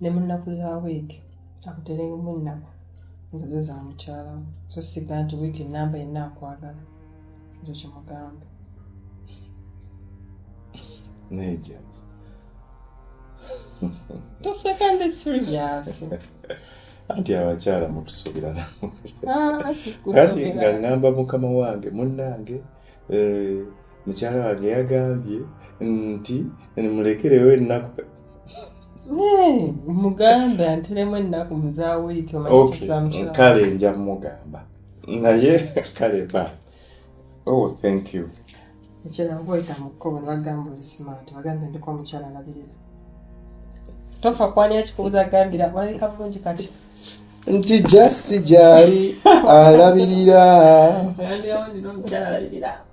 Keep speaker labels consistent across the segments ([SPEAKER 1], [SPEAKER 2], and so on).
[SPEAKER 1] Ne mu nnaku za wiiki akuteremu ennaku nga zo za mukyala wo, so siga nti wiiki ennamba yenna akwagala. Ekyo kimugambe.
[SPEAKER 2] Naye Jasi,
[SPEAKER 1] toseka, ndi serious.
[SPEAKER 2] Anti abakyala mutusuubira.
[SPEAKER 1] Ah,
[SPEAKER 2] Kati
[SPEAKER 1] sikusuubira.
[SPEAKER 2] nga ŋŋamba mukama wange, munnange, mukyala wange yagambye nti mulekerewo ennaku.
[SPEAKER 1] Mugambe anteremu ennaku mu za wiiki, omanyi
[SPEAKER 2] Okay,
[SPEAKER 1] kiza mukyala.
[SPEAKER 2] Kale nja mugamba, naye kale ba, oh, thank you.
[SPEAKER 1] Ekirala, bwoyita mu kkubo ne bagamba oli smart, bagambe ndiko omukyala alabirira. Tofa kwani akikubuza, gambira walabika bulungi kati.
[SPEAKER 2] Nti Jasi gyali alabirira.
[SPEAKER 1] Gambirawo ndina omukyala alabirira.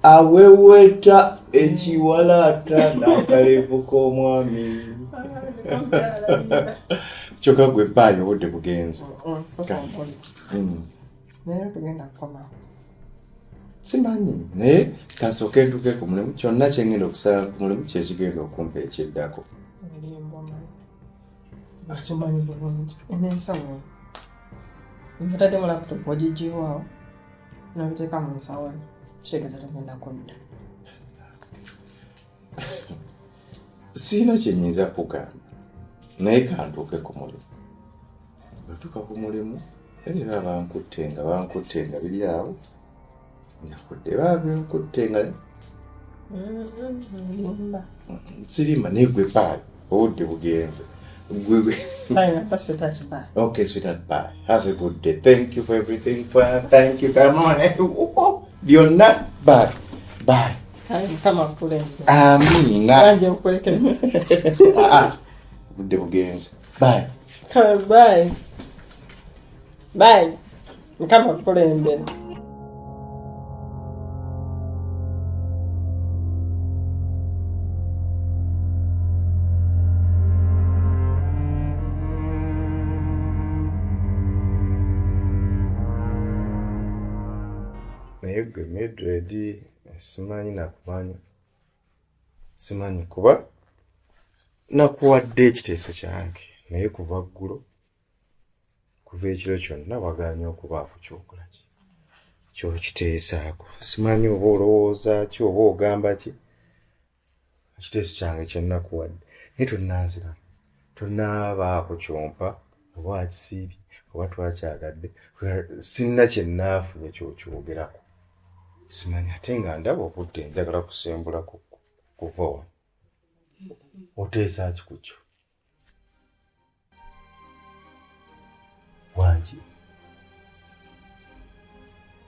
[SPEAKER 2] Aweweta ekiwalaata n'akalevu k'omwami.
[SPEAKER 1] Ndiko omukyala alabirira.
[SPEAKER 2] Kyokka gwe bbaayi, obudde bugenze.
[SPEAKER 1] Naye tugenda kukomawo.
[SPEAKER 2] Simanyi, naye kansooke ntuuke ku mulimu. Kyonna kyengenda okusaba ku mulimu kyekigenda okumpa ekiddako.
[SPEAKER 1] Erimba, omanyi akimanyi bulungi. Eno ensawo ntadde mu laptop, ogigibwawo nobiteeka mu nsawo, kitegeeza togenda kudda.
[SPEAKER 2] Siina kyenyinza kugamba, naye kantuuke ku mulimu. Bwetuuka ku mulimu era bankutte nga biri awo, njakudde babinkutte nga
[SPEAKER 1] Limba.
[SPEAKER 2] Sirima, naye gwe baayi, obudde bugenze.
[SPEAKER 1] Fine, bye, sweetheart, bye.
[SPEAKER 2] Okay, sweetheart, bye. Have a good day. Thank you for everything. Thank you. Come on. Byonna, bye. Bye.
[SPEAKER 1] Kale Mukama akulembere.
[SPEAKER 2] Amiina.
[SPEAKER 1] Banje nkulekere.
[SPEAKER 2] Ah, budde bugenze. Bye.
[SPEAKER 1] Kale bye. Bye. Mukama akulembere.
[SPEAKER 2] Naye gwe Mildred, simanyi nakumanya, simanyi kuba nakuwadde ekiteeso kyange, naye kuva ggulo, kuva ekiro kyonna, wagaanye okubaako kyokola ki kyokiteesaako. Simanyi oba olowooza ki oba ogamba ki. Ekiteeso kyange kyenakuwadde, naye tonnanzira, tonaabaako kyompa, oba akisiibye oba twakyagadde, sinna kyenaafunye kyokyogerako. Simanyi, ate nga ndaba obudde, njagala kusimbula kuva wano. Oteesa ki ku kyo? Wangi.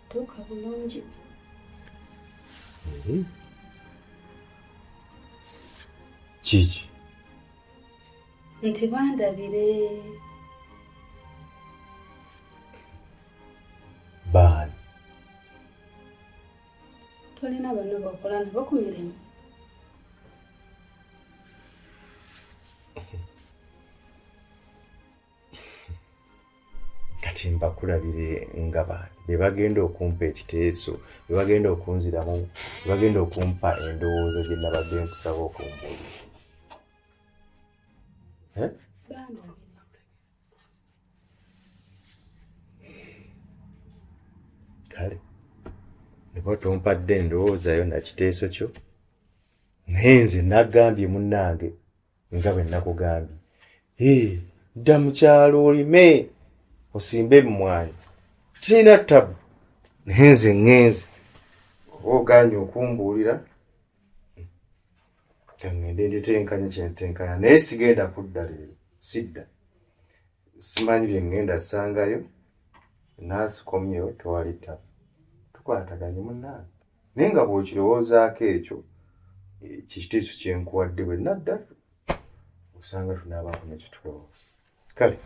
[SPEAKER 3] Tuuka bulungi.
[SPEAKER 2] Kiki?
[SPEAKER 3] Nti bandabire.
[SPEAKER 2] Baani?
[SPEAKER 3] Tolina banno bakola nabo ku mirimu?
[SPEAKER 2] Kati mbakulabire nga baani be bagenda okumpa ekiteeso, be bagenda okunziramu, be bagenda okumpa endowooza gye nabadde nkusaba okumbuulira? Eh?
[SPEAKER 3] Bandabire.
[SPEAKER 2] Kale niba tompadde endowoozayo nakiteeso kyo, naye nze nagambye munnange nga bwe nakugambye, "Hey, dda mu kyalo olime osimbe emmwanyi, kirina tabu." Naye nze ŋŋenze, oba ogaanye okumbuulira, kaŋŋende nditenkanya kyentenkanya, naye sigenda kudda leero, sidda. Simanyi bye ŋŋenda sangayo. Naasikomyewo, tewali tabu, tukwataganye munnange. Naye nga bw'okirowoozaako, ekyo kikitiiso kyenkuwadde, bwe nadda osanga tunaabaako nekitulowooza. Kale.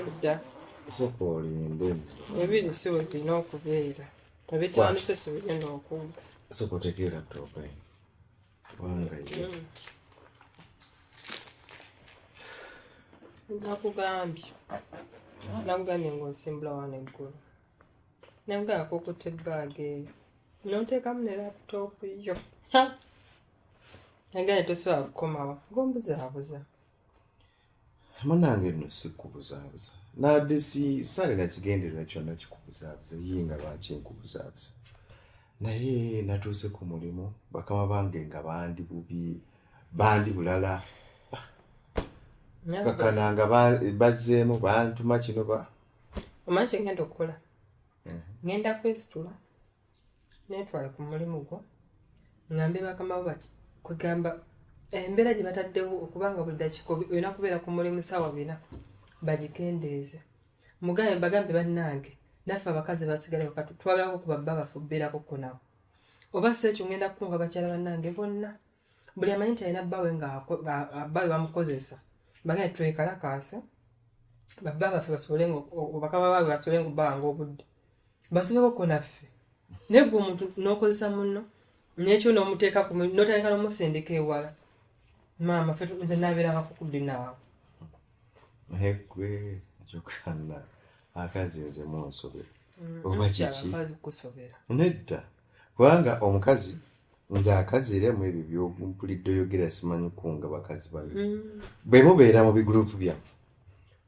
[SPEAKER 1] Nedda.
[SPEAKER 2] Sooka olinde.
[SPEAKER 1] Ebiri si we birina okubeera. Ebitandise si bigenda okugwa.
[SPEAKER 2] Sooka oteekeo laptop eno. Kubanga ye.
[SPEAKER 1] Nakugambye. Nakugambye ng'osimbula wano eggulo. Namugamba kukutte ebbaga eyo. N'oteekamu ne laptop yo. Nagambye tosobola kukomawo. Ng'ombuzaabuza.
[SPEAKER 2] Munange nno sikubuzaabuza. Nadde si saalina kigendererwa kyonna kikubuzaabuza. Ye nga lwaki nkubuzaabuza? Naye natuuse ku mulimu bakama bange nga bandi bubi, bandi bulala. Kakana nga bazzeemu bantuma kino ba.
[SPEAKER 1] Omanyi kye ngenda okukola? Ngenda kwesitula neetwale ku mulimu gwo ngambe bakama bo bati kwegamba embeera gye bataddewo okubanga buli dakiika olina kubeera ku mulimu ssaawa bina bagikendeeze. Mugambe bagambe bannange naffe abakazi basigale waka twagalako ku babba baffe okubeerako ko nabo. Oba si ekyo ngenda kukunga bakyala bannange bonna. Buli amanyi nti alina bbaawe nga bbaawe bamukozesa bagende twekalakaase babba baffe basobole nga bakama baabwe basobole nga obbawanga obudde basibeko ko naffe. Naye gwe omuntu n'okozesa munno n'ekyo n'omuteeka ku mulimu n'otandika n'omusindika ewala. Maama ffe nze naabeerangako ku ddi naawe.
[SPEAKER 2] Naye gwe kyokka akazi nze munsobera. Oba kiki?
[SPEAKER 1] Akazi kusobera.
[SPEAKER 2] Nedda. Kubanga omukazi nze akazi era mu ebyo by'ompulidde oyogera simanyi kunga bakazi bano. Bwe mubeera mu bigurupu byammwe,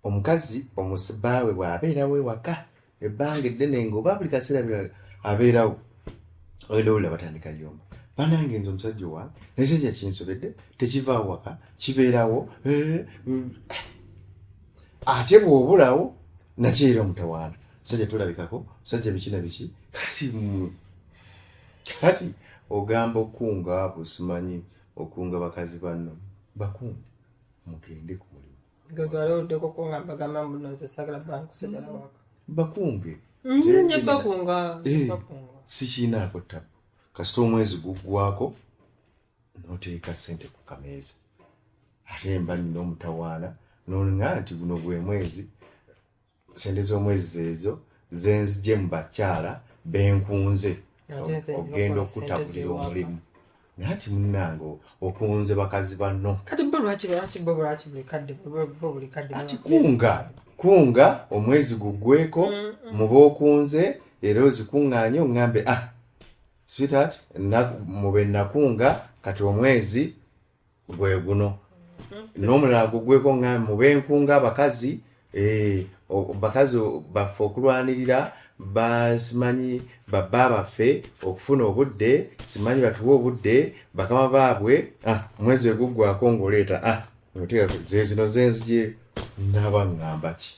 [SPEAKER 2] omukazi bbaawe bw'abeerawo ewaka ebbanga eddene ng'oba buli kaseera abeerawo, ogenda owulira batandika yomba. Bannange nze omusajja owange nekijja kinsobedde tekivaawo waka kibeerawo. Ate bw'obulawo nakyo era omutawaana. Musajja tolabikako, musajja biki na biki. Kati ogamba okunga abo simanyi okunga bakazi banno. Bakunge mugende ku mulimu.
[SPEAKER 1] Nze wali oluddeko kunga mbagamba mbu nno nze saagala bbange kusigala waka.
[SPEAKER 2] Bakunge.
[SPEAKER 1] Nze bakunga. Bakunga.
[SPEAKER 2] Sikiinaako ttabu. Kasita omwezi guggwako n'oteeka ssente ku kameeza. Ate mba nina omutawaana n'oŋŋamba nti guno gwe mwezi ssente z'omwezi zeezo ze nzigye mu bakyala benkunze ogenda okutabulira omulimu. Naye ati munnange okunze bakazi banno.
[SPEAKER 1] Kati bo lwaki bo lwaki buli kadde bo buli kadde
[SPEAKER 2] Ati kunga omwezi guggweko muba okunze era ozikuŋŋaanye oŋŋambe ah sweetheart mube nakunga kati omwezi gwe guno. N'omulala guggweko oŋŋambe mube nkunga abakazi bakazi baffe okulwanirira basimanyi babba baffe okufuna obudde simanyi batuwe obudde bakama baabwe omwezi we guggwako ng'oleeta ze zino zenzigye naba ŋŋamba ki.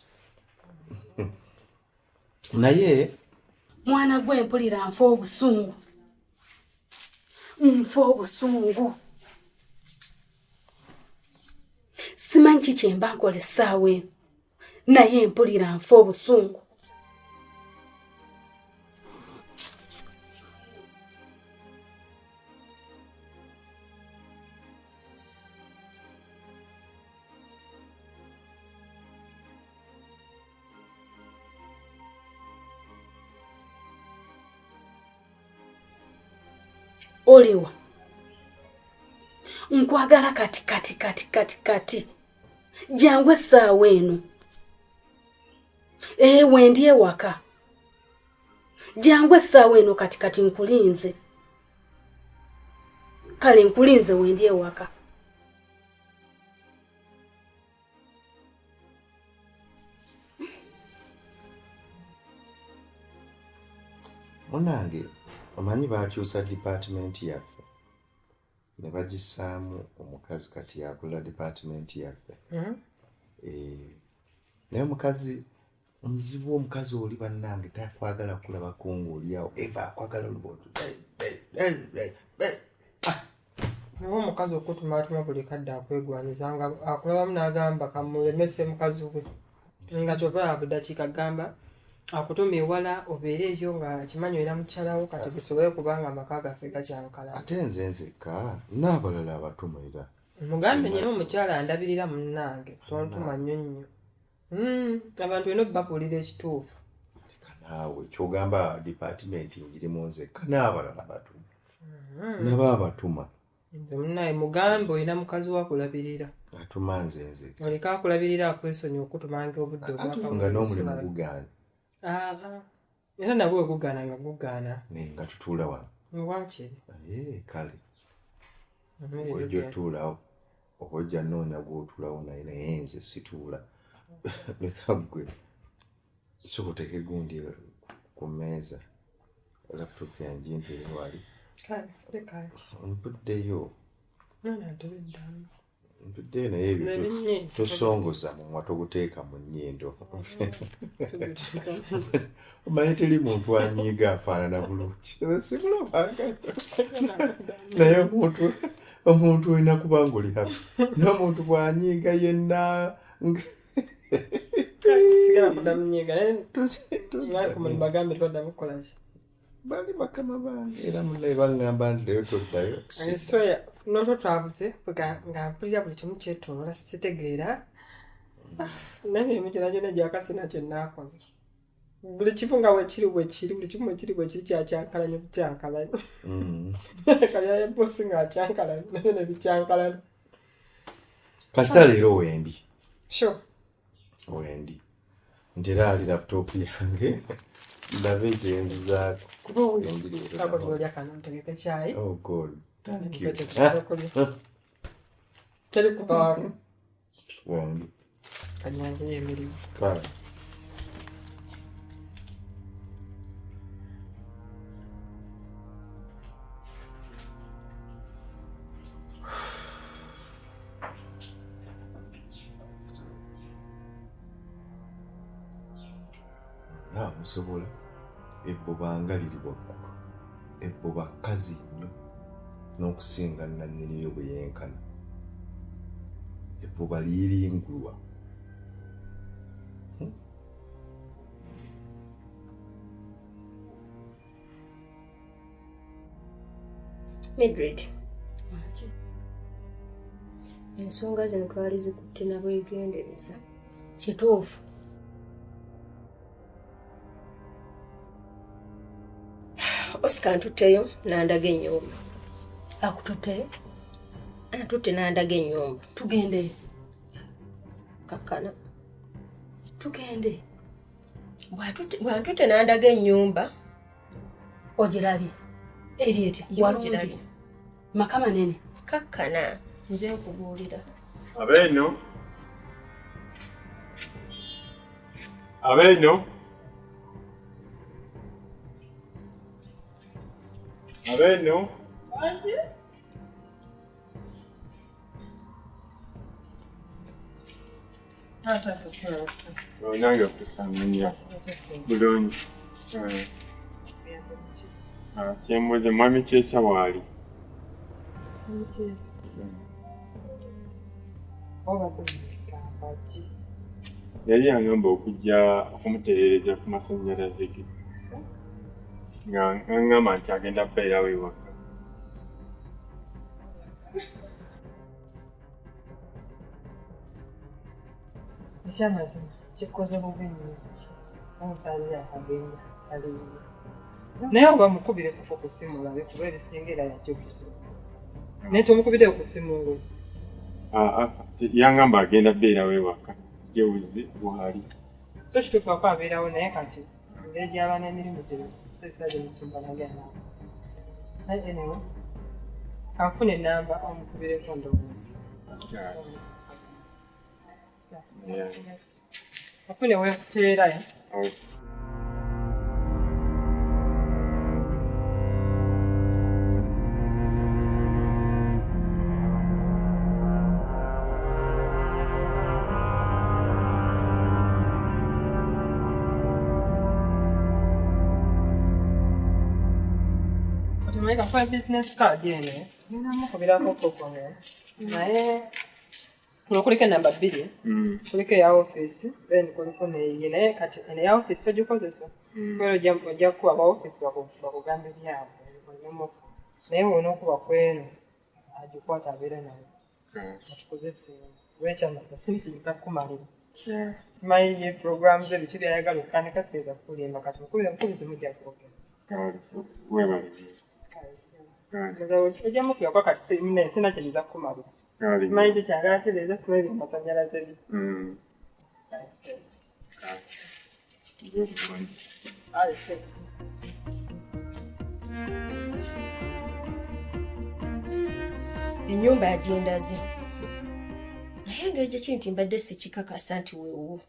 [SPEAKER 2] Naye
[SPEAKER 3] mwana gwe mpulira nfa obusungu. Nfa obusungu. Simanyi ki kye mba nkola essaawa eno. Naye mpulira nfa obusungu. Oliwa nkwagala kati kati kati kati kati jangu essaawa eno. Wendi ewaka jangu essaawa eno kati kati nkulinze. Kale nkulinze wendi ewaka.
[SPEAKER 2] Munnange omanyi baakyusa dipaatimenti yaffe ne bagissaamu omukazi kati yakulira dipaatimenti yaffe. Naye omukazi omuzibu omukazi oli bannange takwagala kulabako ng'oli awo eva akwagala oluboto.
[SPEAKER 1] Naye omukazi okutumaatuma buli kadde akwegwanyiza nga akulabamu n'agamba kamulemese mukazi we. Nga ky'ova buli dakiika agamba akutuma ewala obeere eyo nga kimanyi olina mukyalawo kati bisobole kubanga amaka gaffe gakyankalana.
[SPEAKER 2] Ate nze nzekka n'abalala abatuma era.
[SPEAKER 1] Mugambe nnina omukyala andabirira munnange tontuma nnyo nnyo. Abantu olina obubabuulira ekituufu.
[SPEAKER 2] Leka naawe, kyogamba dipaatimenti ngirimu nzekka n'abalala batuma? Nabo abatuma.
[SPEAKER 1] Nze munaye mugambe olina mukazi wakulabirira.
[SPEAKER 2] Atuma nze nze.
[SPEAKER 1] Oleka akulabirira akwesonyi okutumanga obudde.
[SPEAKER 2] Nga n'omulimu gugaana.
[SPEAKER 1] Era nabwe wegugaana nga gugaana.
[SPEAKER 2] Naye nga tutuula wano.
[SPEAKER 1] Wakiri.
[SPEAKER 2] Kale ojja otuulawo oba ojja nnoonya gw'otuulawo naye, naye nze situula. Leka ggwe sooka oteeke gundi ku mmeeza, laptop yange ntere wali.
[SPEAKER 1] Kale lekayo.
[SPEAKER 2] Mpuddeyo.
[SPEAKER 1] Nana ntubiddamu.
[SPEAKER 2] Mpuddeyo naye ebyo
[SPEAKER 1] Nebinyiiza.
[SPEAKER 2] tosongoza mumwa, toguteeka mu nnyindo. Omanyi teri muntu anyiiga afaanana bulungi, simulabanga naye omuntu olina kuba nga oli happy, naye omuntu bw'anyiiga yenna
[SPEAKER 1] Sigala kuddamu nyiiga naye naye ku mulimu bagambe twaddamu kukola ki?
[SPEAKER 2] Bali bakama bange era munaye baŋŋamba nti leero toddayo.
[SPEAKER 1] Soya noto twabuze nga mpulira buli kimu kyetoola sitegeera n'emirimu gyonna gyonna gyakasina kye naakoze buli kimu nga bwekiri bwekiri buli kimu bwekiri bwekiri kyakyankalanya bukyankalanya. Kalya bosi nga akyankalanya nabyo nebikyankalanya.
[SPEAKER 2] Kasita leero wendi.
[SPEAKER 1] Sure.
[SPEAKER 2] Wendi nti era ali laptop yange ndabe kyenzizaako kuba wendi leero.
[SPEAKER 1] Ako gyolya kano ntegeke kyayi.
[SPEAKER 2] Oh God, thank you.
[SPEAKER 1] Teri kuva wako.
[SPEAKER 2] Wendi.
[SPEAKER 1] Kanyanguye emirimu.
[SPEAKER 2] Kale. Musobola ebbuba nga liri waggulu, ebbuba kkazi nnyo n'okusinga nannyiniyo bwe yenkana. Ebbuba liyiringulwa.
[SPEAKER 4] Mildred, ensonga zino twali zikutte na bwegendereza.
[SPEAKER 3] Kituufu.
[SPEAKER 4] Oscar ntutteyo n'andaga ennyumba.
[SPEAKER 3] Akututteyo?
[SPEAKER 4] Antutte n'andaga ennyumba.
[SPEAKER 3] Tugende.
[SPEAKER 4] Kakkana.
[SPEAKER 3] Tugende.
[SPEAKER 4] Bw'antutte n'andaga ennyumba.
[SPEAKER 3] Ogirabye? Eri etya?
[SPEAKER 4] Yo.
[SPEAKER 3] Walungi?
[SPEAKER 4] Ogirabye.
[SPEAKER 3] Maka manene.
[SPEAKER 4] Kakkana, nze nkubuulira.
[SPEAKER 5] Abeeno. Abeeno. Abeeno. Oh, nange okusanga nnyo. Bulungi. Kyembuuza mwami Kyesa waali?
[SPEAKER 1] Obadde ki?
[SPEAKER 5] Yali yangamba okujja okumutereereza ku masannyalaze ge. Nga ngamba nti agenda kubeerawo ewaka.
[SPEAKER 1] Ekyamazima kikoze bubi nnyo. Omusaazi akagenda taliiyo. Naye oba mukubire kuko ku ssimu olabe kuba ebisinga era yajja okubisoma. Naye tomukubire ku ssimu ngo.
[SPEAKER 5] Yangamba agenda kubeerawo ewaka. Jewuzi waali.
[SPEAKER 1] So kituufu ako abeerawo naye kati engeri gy'aba n'emirimu gino seesa gyemusumba nagenda. Naye anyway, kanfune ennamba omukubireko ndowooza.
[SPEAKER 5] Yeah.
[SPEAKER 1] Ofune weekuteera.
[SPEAKER 5] Oh.
[SPEAKER 1] Otumanyi kakuba business card eno ngenda mukubirako koko naye kuno kuliko enamba 2. Kuliko eya ofiisi then kuliko neyiye naye kati eno eya ofiisi togikozesa. Kubeera ojja kukuba ba ofiisi bakugambe byabwe onemuku naye w'onookuba ku eno agikwata abeera nayo. Atukozese kuba ekyamazima si kiyinza kukumalira. Simanyi ye puroguramu ze biki byayagala okutandika siyinza kukulimba kati mukubire mukubizi mujja kwogera.
[SPEAKER 5] Kale, weebale nnyo.
[SPEAKER 1] Ojja mukubirako kati sina kye nza kukumalira.
[SPEAKER 5] Kale.
[SPEAKER 1] Simanyi ki kyagala tereeza simanyi byamasannyalaze bye.
[SPEAKER 5] Kale. Nja bulungi.
[SPEAKER 1] Kale ssebo.
[SPEAKER 4] Ennyumba yagindaze naye engeri gyeki nti mbadde sikikakasa nti weewo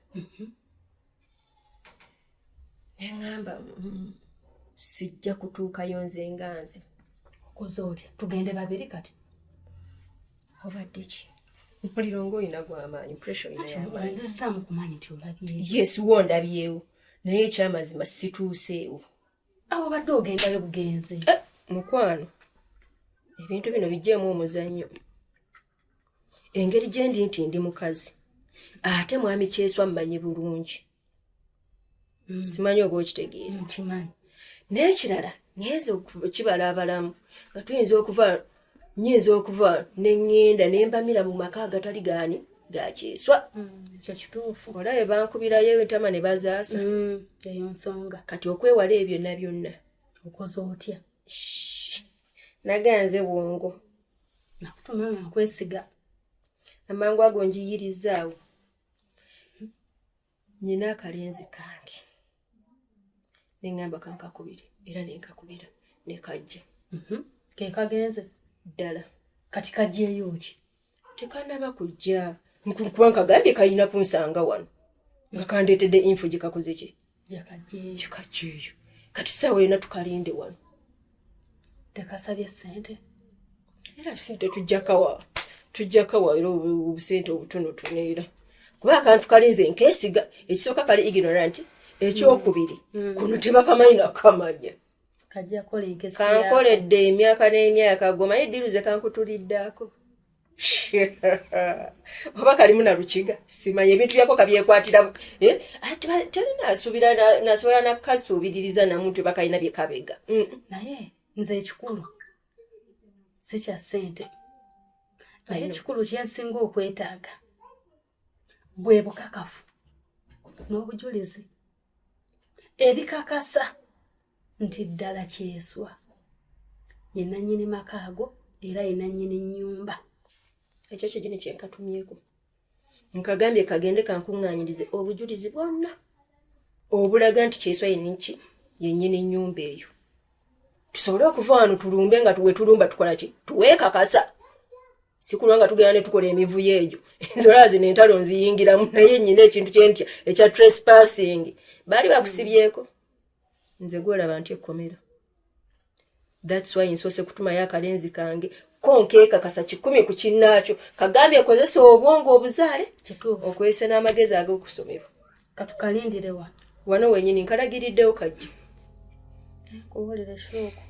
[SPEAKER 4] neŋŋamba sijja kutuukayo nze nga nze.
[SPEAKER 3] Okoze otya? Tugende babiri kati.
[SPEAKER 4] Obadde ki? Mpulira ngaolina gw'amaanyi, pressure olina y'amaanyi.
[SPEAKER 3] Nzizaamu kumanyi nti olabyeyo.
[SPEAKER 4] Yes, wo ndabyewo naye ekyamazima situuseewo.
[SPEAKER 3] Awo obadde ogendayo bugenzi.
[SPEAKER 4] Eh, mukwano, ebintu bino bijjeemu omuzannyo. Engeri gye ndi nti ndi mukazi ate mwami Kyeswa mmanyi bulungi, simanyi oba okitegeera.
[SPEAKER 3] Nkimanyi.
[SPEAKER 4] N'ekirala ngenza okukibala abalamu nga tuyinza okuva nyinza okuva ne ŋŋenda ne mbamira mu maka agatali gaani ga Kyeswa.
[SPEAKER 3] Ekyo kituufu.
[SPEAKER 4] Olabe bankubirayo entama ne bazaasa.
[SPEAKER 3] Eyo nsonga.
[SPEAKER 4] Kati okwewala ebyo byonna byonna.
[SPEAKER 3] Okoze otya?
[SPEAKER 4] Naganze bwongo.
[SPEAKER 3] Nakutuma nga nkwesiga.
[SPEAKER 4] Amangu ago njiyirizaawo nyina akalenzi kange neŋŋamba kankakubire era nenkakubira nekajja.
[SPEAKER 3] Ke kagenze?
[SPEAKER 4] Ddala.
[SPEAKER 3] Kati kajjeeyo ki?
[SPEAKER 4] Tekanaba kujja kuba nkagambye kalina kunsanga wano nga kandeetedde info gye kakoze ki.
[SPEAKER 3] Jakajjeeyo.
[SPEAKER 4] Kikajjeeyo kati saawa yonna tukalinde wano.
[SPEAKER 3] Tekasabye ssente?
[SPEAKER 4] Era sente tujjakawa tujjakawa era obusente obutonotono era kuba akantu kalinze nkeesiga ekisooka kali ignorant, ekyokubiri kuno tebakamanyi nakamanya.
[SPEAKER 3] Kajja kola enkesi.
[SPEAKER 4] Kankoledde emyaka n'emyaka gomanyi deal ze kankutuliddeako oba kalimu na lukiga simanyi ebintu byako kabyekwatira. Eh, ate teri nasuubira nasobola nakasuubiririza namuntu bakalina bye kabega.
[SPEAKER 3] Naye nze ekikulu si kya ssente naye ekikulu kyensinga okwetaaga bwe bukakafu n'obujulizi ebikakasa nti ddala Kyeswa ye nannyini maka ago era ye nannyini nnyumba.
[SPEAKER 4] Ekyo kyegini kyenkatumyeko nkagambye kagende kankuŋŋaanyirize obujulizi bwonna obulaga nti Kyeswa yeniki yennyini nnyumba eyo tusobole okuva wano tulumbe nga tuwe tulumba tukola ki tuweekakasa sikulwa nga tugenda ne tukola emivuyo egyo. Enzola zino entalo nziyingiramu naye nnyina ekintu kyentya ekya trespassing baali bakusibyeko nze gwolaba nti ekkomera. That's why nsoose kutumayo akalenzi kange ko nkeekakasa 100 ku kinnaakyo kagambye kozesa obwongo obuzaale
[SPEAKER 3] Kituufu.
[SPEAKER 4] Okozesa n'amagezi ag'okusomerwa.
[SPEAKER 3] Katukalindire wano.
[SPEAKER 4] Wano wenyini nkalagiriddewo kajja.
[SPEAKER 3] Kuwulira shooko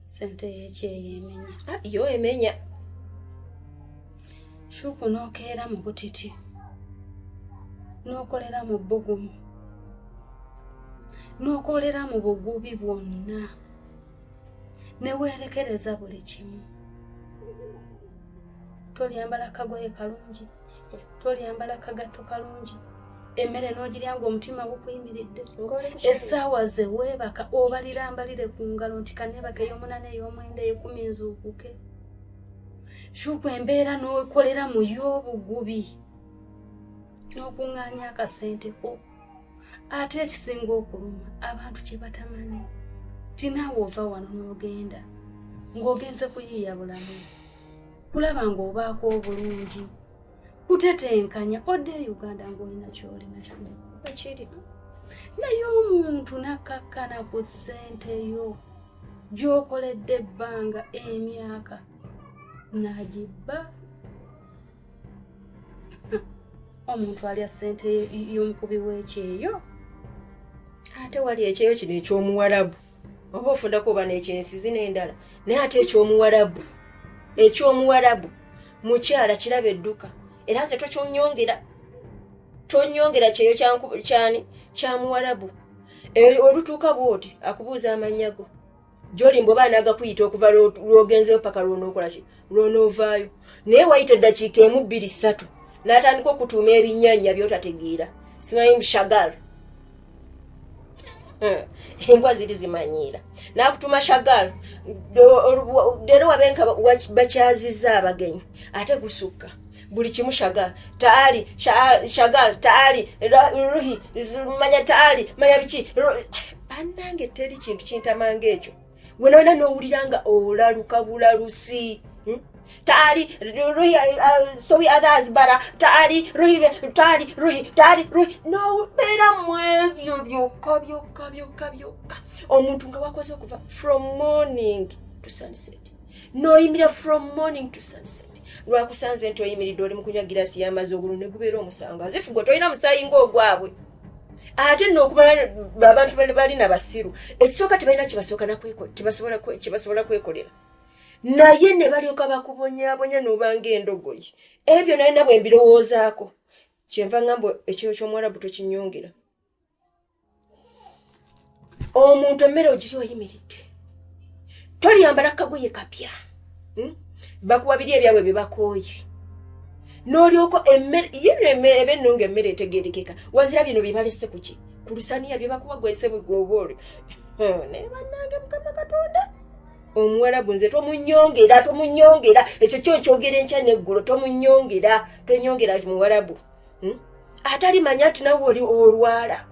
[SPEAKER 3] sente y'ekyeyo emenya.
[SPEAKER 4] Ah, yo emenya.
[SPEAKER 3] Shuku n'okeera mu butiti n'okolera mu bbugumu n'okolera mu bugubi bwonna ne weerekereza buli kimu, tolyambala kagoye kalungi, tolyambala kagatto kalungi, emmere n'ogirya ng'omutima gukuyimiridde, essaawa ze weebaka obalira mbalire ku ngalo nti kaneebaka ey'omunaana ey'omwenda ey'ekumi nzuukuke. Shuku embeera n'okolera mu y'obugubi n'okuŋŋaanya akasente ko ate ekisinga okuluma abantu kye batamanyi ti naawe ova wano n'ogenda ng'ogenze kuyiiya bulamu kulaba ng'obaako obulungi kutetenkanya odde e Uganda ng'olina kyolina kyona.
[SPEAKER 4] Ekiri.
[SPEAKER 3] Naye omuntu nakkakkana ku ssente yo gy'okoledde ebbanga emyaka n'agibba. Omuntu alya ssente y'omukubi w'ekyeyo.
[SPEAKER 4] Ate wali ekyeyo kino ekyomuwarabu oba ofundako oba n'ekyensizi n'endala naye ate ekyomuwarabu ekyomuwarabu mukyala kiraba edduka era nze tokyonyongera tonyongera kyeyo kyani kyamuwarabu. Olutuuka bwoti akubuuza amannya go gyoli mbwe oba anaagakuyita okuva lw'ogenzeyo paka lwonookola ki lwonoovaayo naye wayita eddakiika emu bbiri ssatu. N'atandika okutuuma ebinnyanya by'otategeera. Simanyi shagal. Embwa ziri zimanyiira. N'akutuma shagal. Leero wabenka bakyazizza abagenyi. Ate gusukka. Buli kimu shagal. Taali, shagal, taali, ruhi, manya taali, manya biki. Bannange teri kintu kintamanga ekyo. Wena wena n'owulira nga olaluka bulalusi. Taali, ruhi, sowi others bara, taali, ruhi, taali, ruhi, taali, ruhi. N'obeera mu ebyo byokka, byokka, byokka, byokka. Omuntu nga wakoze okuva from morning to sunset. N'oyimirira from morning to sunset. Lwakusanze nti oyimiridde oli mu kunywa girasi y'amazzi ogulu ne gubeera omusango. Azifu gwe tolina musaayi ng'ogwabwe. Ate nno okumanya abantu bali na basiru. Ekisooka tebalina kye basobola kwekolera. Naye ne balyoka bakubonyaabonya n'obanga endogoyi. Ebyo nalina bwe mbirowoozaako. Kyenva ngamba ekiro ky'omuwarabu tokinyongera. Omuntu emmere ogiri oyimiridde. Tolyambala kagoye kapya. Bakuwa biri ebyabwe bye bakooye. N'olyoka emmere ye emmere eba ennungi emmere etegeerekeka. Wazira bino bye balese ku ki? Ku lusaniya bye bakuwa gwese bwe oli. Naye bannange Mukama Katonda. Omuwarabu nze tomunyongera, tomunyongera. Ekyo kyo nkyogera enkya n'eggulo, tomunyongera, tonyongera muwarabu. Atalimanya nti nawe oli olwala.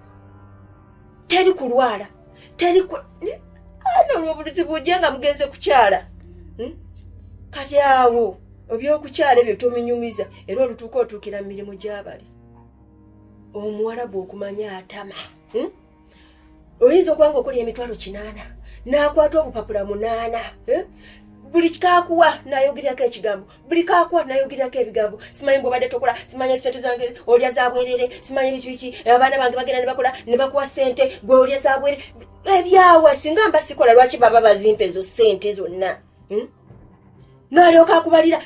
[SPEAKER 4] Teri kulwala. Teri ku ano olw'obulizi bujja nga mugenze kukyala. Kati awo ebyokukyala ebyo tominyumiza era olutuuka otuukira mu mirimu gy'abali. Omuwarabu okumanya atama. Oyinza okuba nga okola 800,000 n'akwata obupapula 8, eh? Buli kakuwa n'ayogerako ekigambo, buli kakuwa n'ayogerako ebigambo. Simanyi bw'obadde tokola, simanyi sente zange olya za bwerere, simanyi biki biki, abaana bange bagenda ne bakola ne bakuwa sente, gwe olya za bwerere. Ebyawa singa mba sikola lwaki baba bazimpa ezo sente zonna? N'alyoka akubalira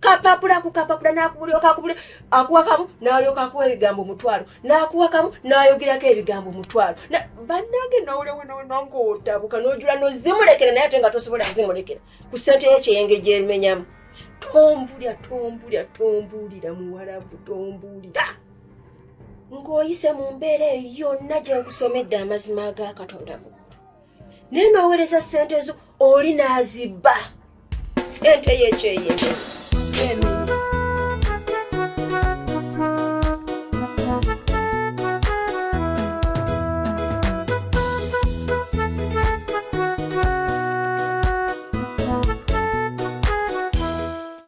[SPEAKER 4] kapapula ku kapapula, n'akulyoka akubulira, akuwa kamu n'alyoka akuwa ebigambo 1000, n'akuwa kamu n'ayogerako ebigambo 1000. Bannange nowulewonawonangaotabuka n'ojula n'ozimulekera, naye ate nga tosobola kuzimulekera ku ssente y'ekyeyenge gyemenyamu. Tombulya, tombulya, tombuulira muwarabu, tombuulira ng'oyise mu mbeera eyo yonna gye nkusomedde amazima aga Katonda mu ggulu, naye n'oweereza ssente zo oli n'azibba ssente y'ekyeyenge.